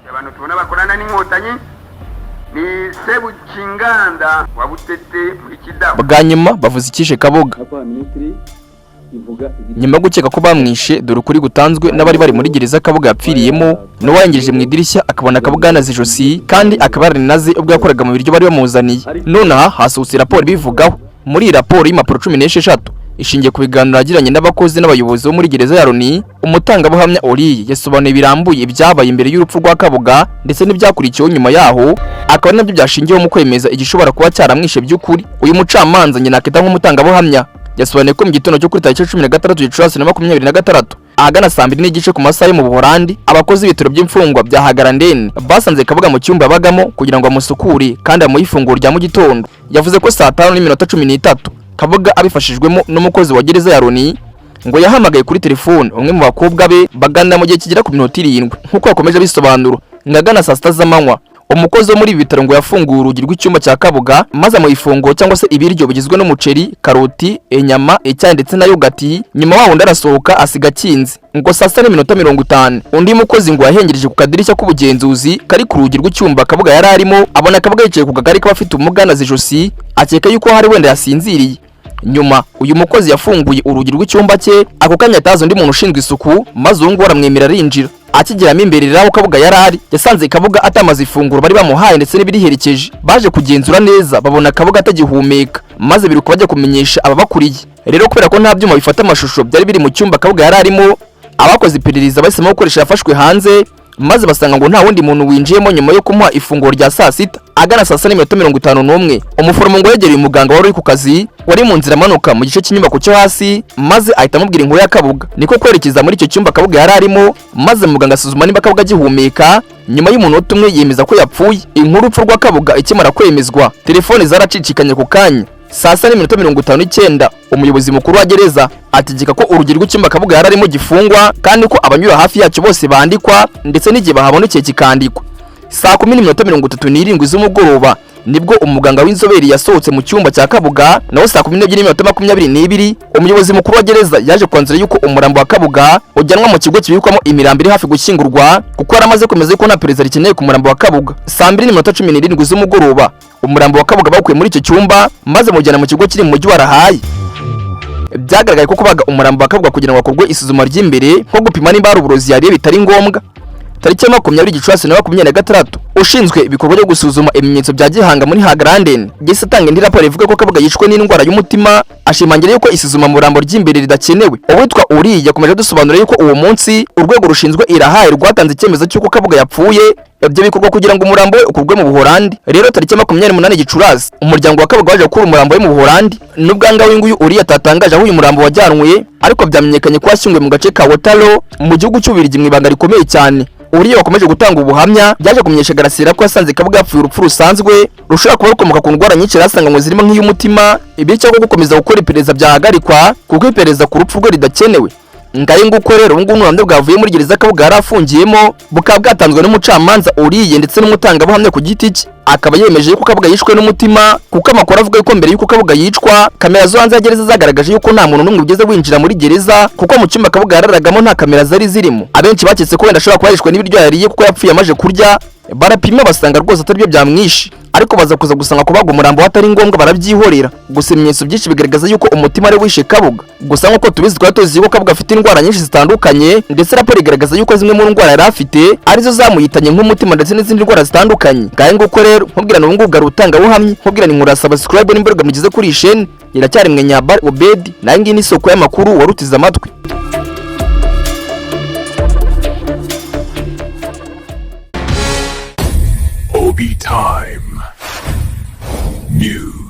Abantu tubona bakorana n'Inkotanyi ni Sebukinganda wa Butete muri Kidaho. Bwa nyuma bavuze icyishe Kabuga. Raporo ya minisitiri ivuga ibiri. Nyuma yo gukeka ko bamwishe, dore ukuri gutanzwe n'abari bari muri gereza Kabuga yapfiriyemo, n'uwarengeje mu idirishya akabona Kabuga yanaze ijosi kandi akaba yaranaze ubwo yakoraga mu biryo bari bamuzaniye. Nonaha hasohotse raporo ibivugaho. Muri iyi raporo y'impapuro 16 ishingiye ku biganiro yagiranye n'abakozi n'abayobozi bo muri gereza ya Loni, umutangabuhamya Oriye yasobanuye birambuye ibyabaye imbere y'urupfu rwa Kabuga ndetse n'ibyakurikiyeho nyuma yaho, akaba ari nabyo byashingiweho mu kwemeza igishobora kuba cyaramwishe by'ukuri. Uyu mucamanza nyina akita nk'umutangabuhamya yasobanuye ko mu gitondo cyo kuri tariki 16 Gicurasi na 26 ahagana saa 2:30 ku masaha yo mu Buholandi, abakozi b'ibitaro by'imfungwa bya Hagarandeni basanze Kabuga mu cyumba yabagamo kugira ngo amusukure kandi amuhe ifunguro rya mu gitondo. Yavuze ko saa 5:13 Kabuga abifashijwemo n'umukozi wa gereza ya Loni ngo yahamagaye kuri telefone umwe mu bakobwa be, baganira mu gihe kigera ku minota 7. Nk'uko yakomeje abisobanura, ngo agana saa 6 z'amanywa umukozi wo muri ibi bitaro ngo yafunguye urugi rw'icyumba cya Kabuga maze amuha ifunguro cyangwa se ibiryo bigizwe n'umuceri, karoti, inyama, icyayi ndetse na yogati. Nyuma wa wundi arasohoka asiga akinze. Ngo saa 6:50 undi mukozi ngo yahengereje ku kadirishya k'ubugenzuzi kari ku rugi rw'icyumba Kabuga yari arimo, abona Kabuga yicaye ku kagari k'abafite ubumuga anaze ijosi, akeka yuko hari wenda yasinziriye. Nyuma uyu mukozi yafunguye urugi rw'icyumba cye, ako kanya atazi undi muntu ushinzwe isuku, maze uwo nguwo aramwemera arinjira. Akigeramo imbere rero aho Kabuga yari ari, yasanze Kabuga atamaze ifunguro bari bamuhaye ndetse n'ibiriherekeje. Baje kugenzura neza babona Kabuga atagihumeka, maze biruka bajya kumenyesha ababakuriye. Rero kubera ko nta byuma bifata amashusho byari biri mu cyumba Kabuga yari arimo, abakoze iperereza bahisemo gukoresha yafashwe hanze, maze basanga ngo nta wundi muntu winjiyemo nyuma yo kumuha ifunguro rya saa 6. Agana saa 6:51 umuforomo ngo yegereye umuganga wari uri ku kazi wari mu nzira amanuka mu gice cy'inyubako cyo hasi, maze ahita amubwira inkuru ya Kabuga. Niko kwerekeza muri icyo cyumba Kabuga yari arimo, maze muganga asuzuma niba Kabuga agihumeka. Nyuma y'umunota umwe yemeza ko yapfuye. Inkuru urupfu rwa Kabuga ikimara kwemezwa, telefone zaracicikanye ku kanya. Saa 6:59 umuyobozi mukuru wa gereza ategeka ko urugi rw'icyumba Kabuga yari arimo gifungwa, kandi ko abanyura hafi yacyo bose bandikwa ndetse n'igihe bahabonekeye kikandikwa. Saa 10:37 z'umugoroba nibwo umuganga w'inzobere yasohotse mu cyumba cya Kabuga. Naho saa 12:22 umuyobozi mukuru wa gereza yaje kwanzura yuko umurambo wa Kabuga ujyanwa mu kigo kibikwamo imirambo iri hafi gushyingurwa, kuko yari amaze kwemeza yuko nta perereza rikeneye ku murambo wa Kabuga. Saa 2:17 z'umugoroba umurambo wa Kabuga bawukuye muri icyo cyumba maze bawujyana mu kigo kiri mu mujyi wa Rahayi. Byagaragaye ko kubaga umurambo wa Kabuga kugira ngo hakorwe isuzuma ry'imbere nko gupima nimba hari uburozi yariye bitari ngombwa. Tariki ya 20 Gicurasi na 26 ushinzwe ibikorwa byo gusuzuma ibimenyetso bya gihanga muri Hagranden yahise atanga indi raporo ivuga ko Kabuga yishwe n'indwara y'umutima, ashimangira yuko isuzuma murambo ry'imbere ridakenewe. Uwitwa Uri yakomeje adusobanurira yuko uwo munsi urwego rushinzwe irahaye rwatanze icyemezo cy'uko Kabuga yapfuye, ibyo bikorwa kugira ngo umurambo we ukurwe mu Buholandi. Rero tariki ya 28 Gicurasi umuryango wa Kabuga waje gukura umurambo we mu Buholandi. Nubwo ahangaha uyu nguyu Uri atatangaje aho uyu murambo wajyanwe, ariko byamenyekanye ko washyinguwe mu gace ka Waterloo mu gihugu cy'Ububiligi mu ibanga rikomeye cyane. Uriya wakomeje gutanga ubuhamya byaje kumenyesha Garasira ko yasanze Kabuga yapfuye urupfu rusanzwe rushobora kuba rukomoka ku ndwara nyinshi yari asanganywe zirimo nk'iy'umutima, bityo ko gukomeza gukora iperereza byahagarikwa kuko iperereza ku rupfu rwe ridakenewe. Ngaye nguko rero ubu ngubu n'ubuhamya bwavuye muri gereza Kabuga yari afungiyemo bukaba bwatanzwe n'umucamanza Uriye ndetse n'umutangabuhamya ku giti cye, akaba yemeje yuko Kabuga yishwe n'umutima, kuko amakuru avuga yuko mbere y'uko Kabuga yicwa kamera zo hanze ya gereza zagaragaje yuko nta muntu n'umwe ugeze winjira muri gereza, kuko mu cyumba Kabuga yararagamo nta kamera zari zirimo. Abenshi baketse ko wenda ashobora kuba yishwe n'ibiryo yariye kuko yapfuye amaze kurya, barapima basanga rwose atari byo byamwishe, ariko baza kuza gusanga kubaga umurambo we atari ngombwa barabyihorera. Gusa ibimenyetso byinshi bigaragaza yuko umutima ari wishe Kabuga. Gusa nk'uko tubizi twari tuzi yuko Kabuga afite indwara nyinshi zitandukanye, ndetse raporo igaragaza yuko zimwe mu ndwara yari afite arizo zamuhitanye nk'umutima ndetse n'izindi ndwara zitandukanye. Ngahe nguko rero nkubwira ubu ngubu bwari ubutangabuhamya, nkubwira ni nkura subscribe n'imbuga mugeze kuri iyi sheni. Iracyari mwe Nyabari Obedi, nayo ngiyi ni isoko y'amakuru warutize amatwi. Obi Time News.